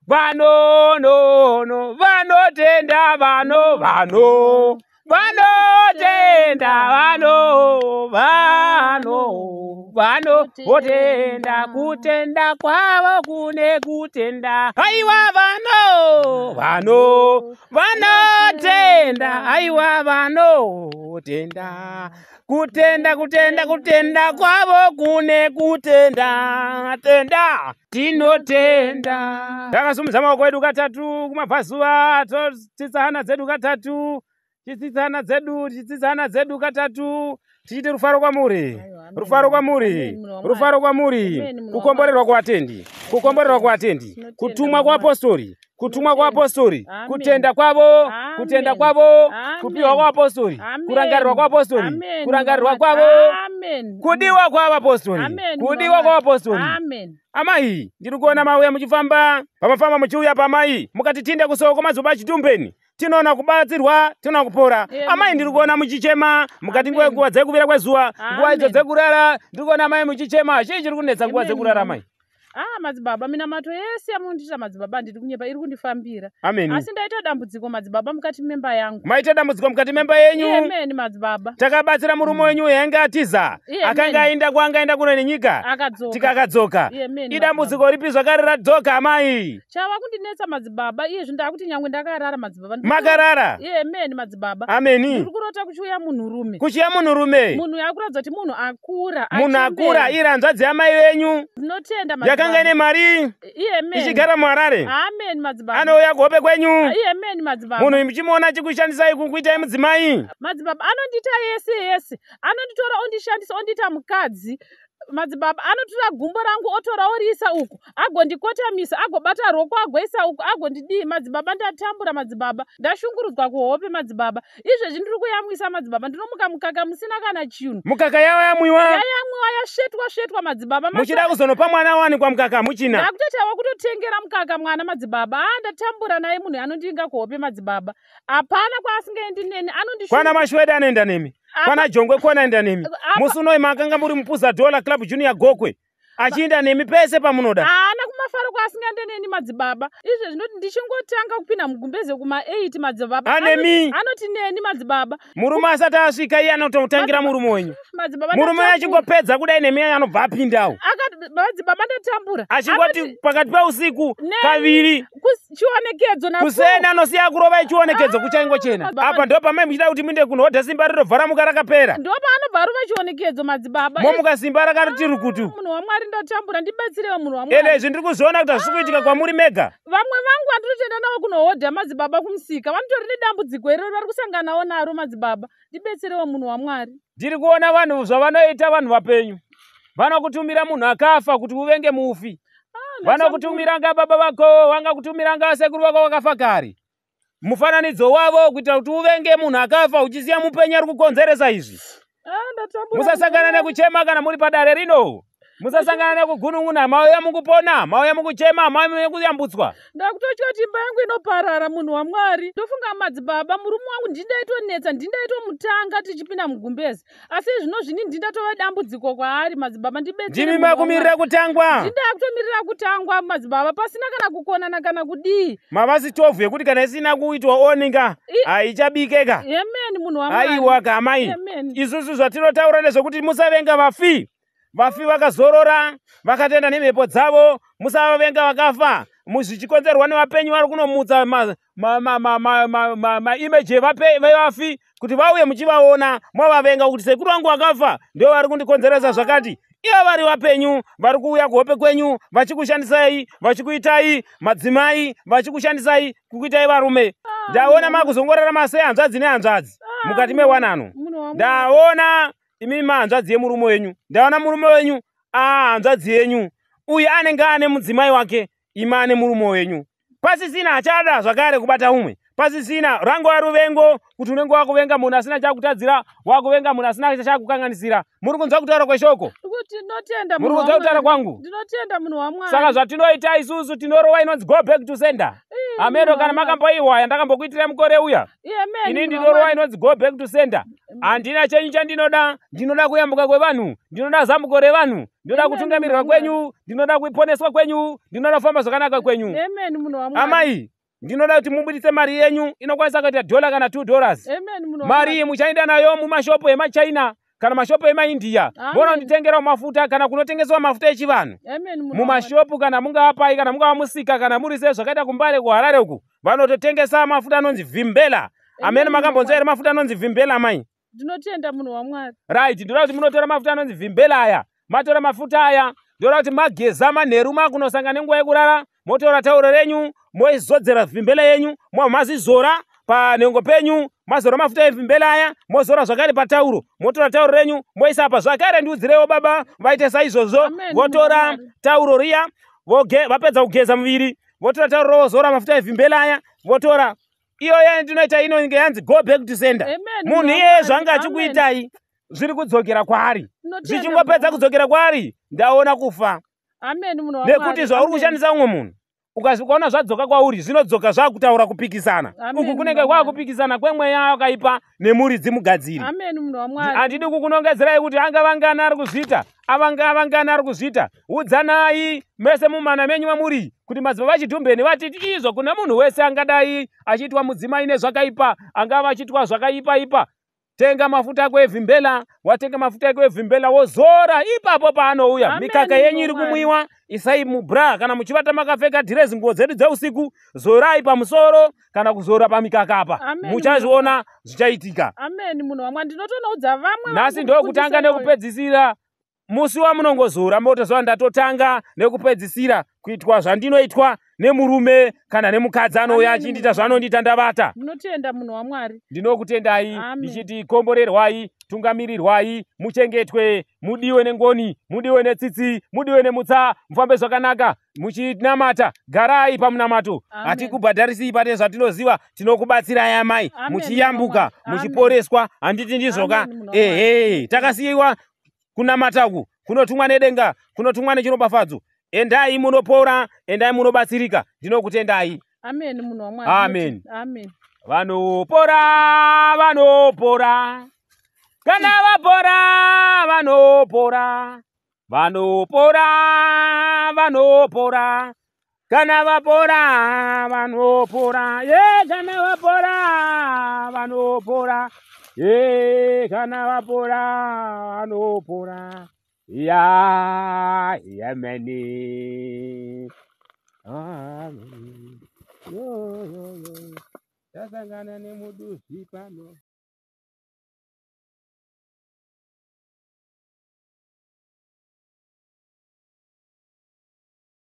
Vano no no vanotenda vano vano vanotenda vano vano vanotenda kutenda kwavo kune kutenda aiwa vano vano vanotenda aiwa vanotenda kutenda kutenda kutenda kwavo kune kutenda tenda tinotenda takasumudza maoko edu katatu kumabvazuva totsitsa hana dzedu katatu tichitsitsa hana dzedu tichitsitsa hana dzedu katatu tichiti rufaro kwamuri rufaro kwamuri rufaro kwamuri kukomborerwa kuvatendi kukomborerwa kuvatendi kutumwa kuvapostori kutumwa kuvapostori kutenda kwavo kutenda kwavo kupiwa kwavapostori kurangarirwa kwavapostori kurangarirwa kwavo kudiwa kwavapostori kudiwa kwavapostori amai ndiri kuona mauya muchifamba pamafamba muchiuya pamai mukati tinde kusoko mazuva achitumbeni tinoona kubatsirwa tinoona kupora amai ndiri kuona muchichema mukati nguva dzekuvira kwezuva nguva idzo dzekurara ndiri kuona amai muchichema chii chiri kunetsa nguva dzekurara amai Ah, madzibaba minamato yese yamunondiitira madzibaba handidi kunyepa iri kundifambira Amen. Asi ndaita dambudziko madzibaba mukati memba yangu. Maita dambudziko mukati memba yenyu? Amen madzibaba. Takabatsira murume wenyu uyu ainge atiza. Amen. Akanga aenda kwaanga aenda kuno nenyika. Akadzoka. Tikakadzoka. Amen. Idambudziko ripi zvakare radzoka amai? Chava kundinetsa madzibaba iye zvino ndakuti nyangwe ndakarara madzibaba. Makarara? Amen madzibaba. Ameni. Ndiri kurota kuchiuya munhurume. Kuchiuya munhurume. Munhu yakuratidza kuti munhu akura. Munhu akura iri hanzvadzi yamai venyu. Ndinotenda madzibaba. Yakanga ine mari. Amen. Ichigara muHarare. Amen madzibaba. Anouya kuhope kwenyu. Amen madzibaba. Munhu muchimuona achikushandisai kukuitai mudzimai. Madzibaba anondiita yese yese. Anonditora ondishandisa ondiita mukadzi. Madzibaba anotora gumbo rangu otora oriisa uku agondikotamisa agobata roko agoisa uku agondidii madzibaba ndatambura madzibaba ndashungurudzwa kuhope madzibaba izvezvi ndiri kuyamwisa madzibaba ndinomuka mukaka musina kana chinhu mukaka yavo yamwiwa yayamwiwa yasvetwa svetwa madzibaba muchida kuzonopa mwana wanikwa mukaka muchina ndakutotawa kutotengera mukaka mwana madzibaba a ndatambura naye munhu anondinga kuhope madzibaba hapana kwaasingaendi neni anondishu kwana mashwede anoenda nemi kwana jongwe kwanaenda nemi musi unoyi makanga muri mupuza dollar club junior gokwe achiinda nemi pese pamunoda haana kumafaro kwaasingaende neni madzibaba izvezvi ndinoti ndichingotanga kupinda mugumbeze kuma8 madzibaba Anemi. Anoti neni madzibaba Murume asati asvika iye anototangira murume wenyu. Madzibaba Murume ndatambura. achingopedza kudai nemi anobva apindawo. Akati madzibaba ndatambura. Achingoti Anoti pakati peusiku Neni. kaviri Chionekedzo na kuseni anosiya kurova ichionekedzo kuchaingochena. Apa ndo pamai muchida kuti muinde kunohodha simba rinobva ramuka rakapera. Ndopaanobva arova chionekedzo madzibaba. Momuka simba rakariti rukutu. Munhu waMwari ndatambura ndibatsirewo munhu waMwari. Ende izvi ndiri kuzviona kuti hazvisi kuitika kwamuri mega. Vamwe vangu vandinotoenda navo kunohodha madzibaba kumusika vanotori nedambudziko iroro vari kusanganawo naro madzibaba. Ndibetserewo munhu waMwari. Ndiri kuona vanhu zvavanoita vanhu vapenyu. Vanokutumira munhu akafa kuti uvenge mufi. Vanokutumira nga baba vako, vangakutumira nga sekuru vako vakafa kare. Mufananidzo wavo kuitira kuti uvenge munhu akafa uchisiya mupenyu ari kukonzeresa izvi. Musasangana nekuchema kana muri padare rino. Musasangana nekugunun'una, mauya mukupona, mauya mukuchema, mauya mukuyambutswa. Ndakutotya kuti imba yangu inoparara munhu waMwari. Ndofunga madzibaba murume wangu ndindaitonetsa, ndindaitomutanga tichipinda mugumbeze. Asi zvino zvini ndindatova dambudziko kwaari madzibaba ndibetsere. Ndimi makumirira kutangwa. Ndindakutomirira kutangwa madzibaba pasina kana kukonana kana kudii. Mava sitovhu yekuti kana isina kuitwa oninga haichabikeka. Amen munhu waMwari. Aiwa ka amai. Amen. Isusu zvatinotaura ndezvekuti musavenga vafi. Vafi vakazorora, vakatenda nemhepo dzavo, musavavenga vakafa. Zvichikonzerwa nevapenyu vari kunomutsa maimeji evafi kuti vauye muchivaona movavenga kuti sekuru vangu vakafa ndivo vari kundikonzeresa zvakati. Ivo vari vapenyu vari kuuya kuhope kwenyu vachikushandisai, vachikuitai madzimai, vachikushandisai kukuitai varume. Ndaona makuzongorarama sehanzvadzi nehanzvadzi mukati mewanano. Ndaona imi mahanzvadzi yemurume wenyu, ndaona murume wenyu ahanzvadzi yenyu, uyu anenge ane mudzimai wake, imi ane murume wenyu. Pasisina achada zvakare kubata umwe, pasisina rangova ruvengo kuti unenge wakuvenga munhu asina chakutadzira, wakuvenga munhu asina chakukanganisira. Muri kunzwa kutaura kweshoko? Ndinotenda Muri kunzwa kutaura kwangu? Ndinotenda munhu waMwari. Saka zvatinoita isusu tinorova inonzi go back to sender. Ameno kana makamboiwa yandakambokuitirai mukore uya. Ini ndinorova inonzi go back to center. Handina chenyu chandinoda, ndinoda kuyambuka kwevanhu, ndinoda zambuko revanhu, ndinoda kutungamirirwa kwenyu, ndinoda kuponeswa kwenyu, ndinoda kufamba zvakanaka kwenyu. Amen, munhu waMwari. Amai, ndinoda kuti mubuditse mari yenyu inokwanisa kuita dhola kana $2. Amen, munhu Mari waMwari. iyi muchaenda nayo mumashopu emaChina kana mashopu emaIndia, Amen. vononditengerawo mafuta kana kunotengeswa mafuta echivanhu. Amen, munhu waMwari. Mumashopu kana mungava pai kana mungava musika kana muri sei zvakaita kuMbare kuHarare uku, vanototengesa mafuta anonzi Vimbela. Amene Amen, makambonzwa here mafuta anonzi Vimbela amai? Ndinotenda munhu waMwari. Right, ndinoda kuti munotora mafuta anonzi Vimbela aya. Matora mafuta aya, ndoda kuti mageza manheru makunosanga nenguva yekurara, motora tauro renyu, moizodzera Vimbela yenyu, mazizora panhengo penyu, mazora mafuta eVimbela aya, mozora zvakare patauro, motora tauro renyu, moisa apa zvakare. Ndiudzirewo baba vaite saizvozvo. Amen, Votora Mwari. tauro riya, vapedza kugeza muviri, votora tauro vozora mafuta eVimbela aya, votora iyo yandinoita inonge yanzi go back to sender. Amen, Munhu munhu iyeye waMwari. zvanga Amen. achikuitai zviri kudzokera kwaari. Ndinotenda Zvichingopedza munhu kudzokera kwaari, ndaona kufa. Amen, munhu waMwari. Nekuti zvauri Amen. kushandisa umwe munhu, ukaona zvadzoka kwauri, zvinodzoka zvakutaura kupikisana. Amen, Uku kunenge munhu waMwari. kwakupikisana kwemweya wakaipa nemuridzi mugadziri. Amen, munhu waMwari. Handidi kukunongedzerai kuti angavangani ari kuzviita, avangani ari kuzviita. Udzanai mese mumana menyu mamuri kuti madzibaba Chidhumbeni vatiti izvo kune munhu wese angadai achiitwa mudzimai nezvakaipa, angava achiitwa zvakaipa ipa. Tenga mafuta ako eVimbela, watenga mafuta ako eVimbela wozora ipapo paanouya. Amen, Mikaka yenyu iri Mwari. kumwiwa, isai mubra kana muchivata makapfeka dhirezi nguo dzedu dzeusiku, zorai pamusoro kana kuzora pamikaka apa. Amen, Muchazviona zvichaitika. Amen, munhu waMwari. Ndinotonoudza vamwe Nhasi vangu ndokutanga kufundisa iyoyo. nekupedzisira. Musi wamunongozora motoziva ndatotanga nekupedzisira kuitwa zvandinoitwa nemurume kana nemukadzi anouya Amen, achindiita zvaanondiita ndavata. Ndinotenda munhu waMwari. Ndinokutendai Amen. ndichiti komborerwai, tungamirirwai, muchengetwe, mudiwe nengoni, mudiwe netsitsi, mudiwe nemutsa, mufambe zvakanaka muchinamata, garai pamunamato. Amen. Hatikubhadharisii pane zvatinoziva, tinokubatsirai amai, Amen, muchiyambuka, munhu waMwari. muchiporeswa. Handiti ndizvoka? Amen, munhu waMwari. Ehe, takasiyiwa kunamata uku kunotumwa nedenga, kunotumwa nechiropafadzo. Endai munopora, endai munobatsirika. Ndinokutendai. Amen, munhu waMwari. Amen. Amen. Vanopora, vanopora, kana vapora, vanopora, vanopora, vanopora, kana vapora, vanopora, ye kana vapora, vanopora, ye kana vapora, vanopora, ya yameni. Amen. Yo, yo, yo. Tasangana nemuduzi pano.